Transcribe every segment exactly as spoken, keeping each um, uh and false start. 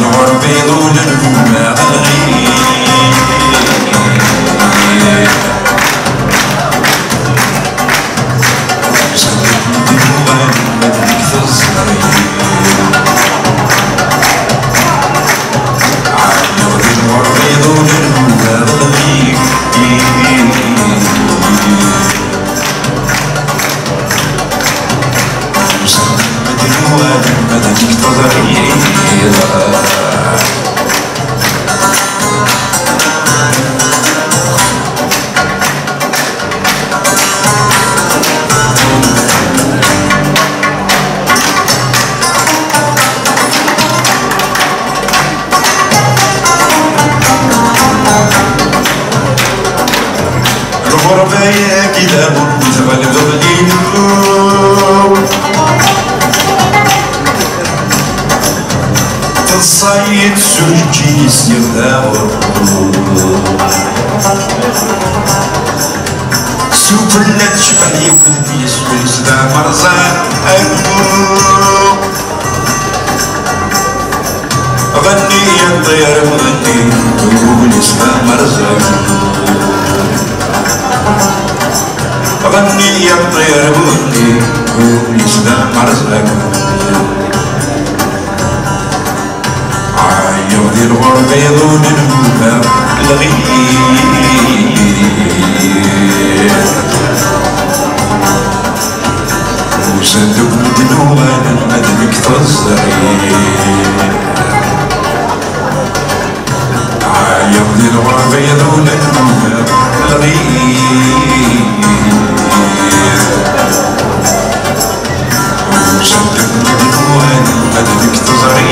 Lɣerba iḍulen umar lɣir. Nuɣal ma d nekk teẓri. Ɛelleɣ di lɣerba iḍulen umar lɣir. Lɣerba-agi d amun tɣelbeḍ Lila. Teḍṣa-yi-d s ujeǧǧig-is yebda. S ufella tecbeḥ yiwet n yeswi-s d amerẓan. Ɣenni a ṭṭir, ɣenni, ul-is d amerẓag. Ɣenni a ṭṭir, ɣenni, ul-is d amerẓag. Ɛyiɣ di lɣerba iḍulen umar lɣir. Usan-d akk medden uɣalen ad nekk teẓri. Ɛyiɣ di lɣerba iḍulen umar lɣir. Usan-d akk medden uɣalen ad nekk teẓri.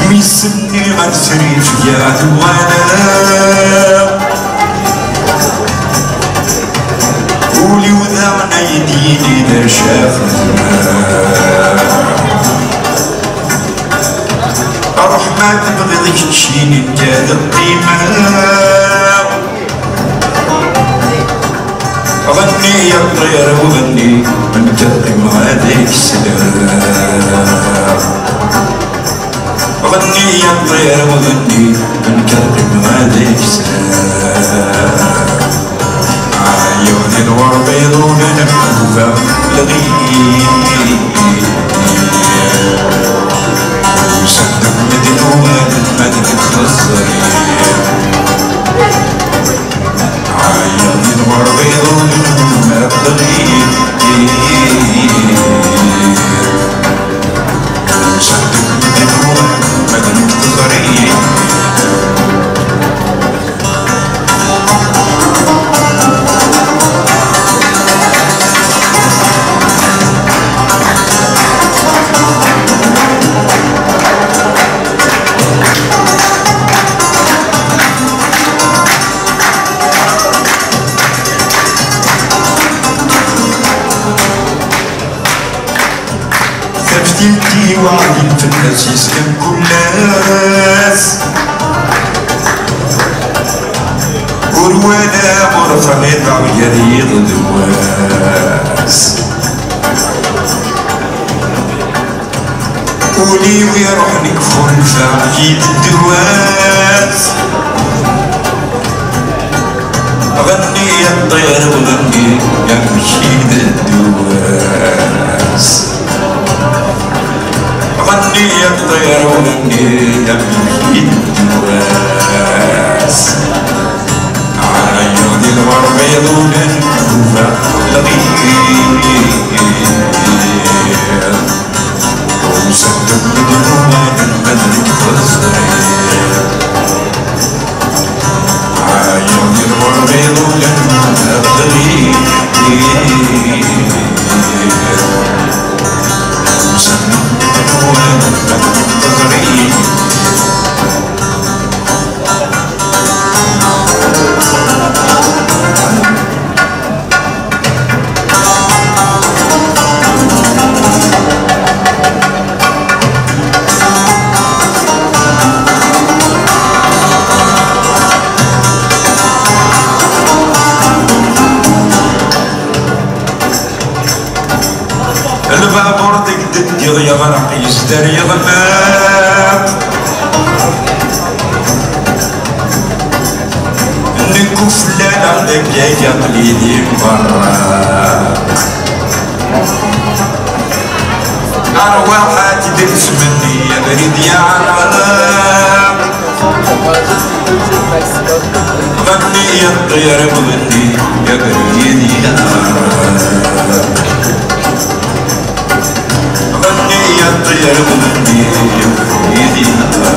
Mi s-nniɣ ad srif gar tuɣaleɣ, ul-iw daɣen ay d-yini d acaf. Ruḥ ma tebɣiḍ keččini nekk ad qqimeɣ. Ɣenni a ṭṭir, ɣenni, nekk ad qqimeɣ ad k-sleɣ. Ɣenni a ṭṭir, ɣenni, nekk ad qqimeɣ ad k-sleɣ. Ɛyiɣ di lɣerba iḍulen, ufa lɣir. Usan-d medden uɣalen ma d nekk teẓriḍ. Ɛyiɣ di lɣerba iḍulen umar lɣir. Usan-d medden uɣalen ma d nekk teẓriḍ. Taftilt-iw ɛedden fell-as yeskan kul ass. Ur walaɣ, ur friḍeɣ gar yiḍ d wass. Ul-iw iruḥ nekk fur nfeɣ yid ddwas. Ɣenni a ṭṭir, ɣenni, amek i d ddwas. Ɣenni a ṭṭir, ɣenni, amek i d ddwas. Ɛyiɣ di lɣerba iḍulen, ufa lɣir. Usan-d medden uɣalen ma d nekk teẓriḍ. Ɛyiɣ di lɣerba iḍulen, ufa lɣir. Usan-d medden uɣalen ma d nekk teẓriḍ. Ddiɣ yeɣreq yezder yeɣmeq. Nekk uflaleɣ dagi aql-i di berra. Arwaḥ ad d-nesmenni abrid yeɛreq. Ɣenni a ṭṭir ɣenni abrid yeɛreq. Ɣenni a ṭṭir ɣenni abrid yeɛreq.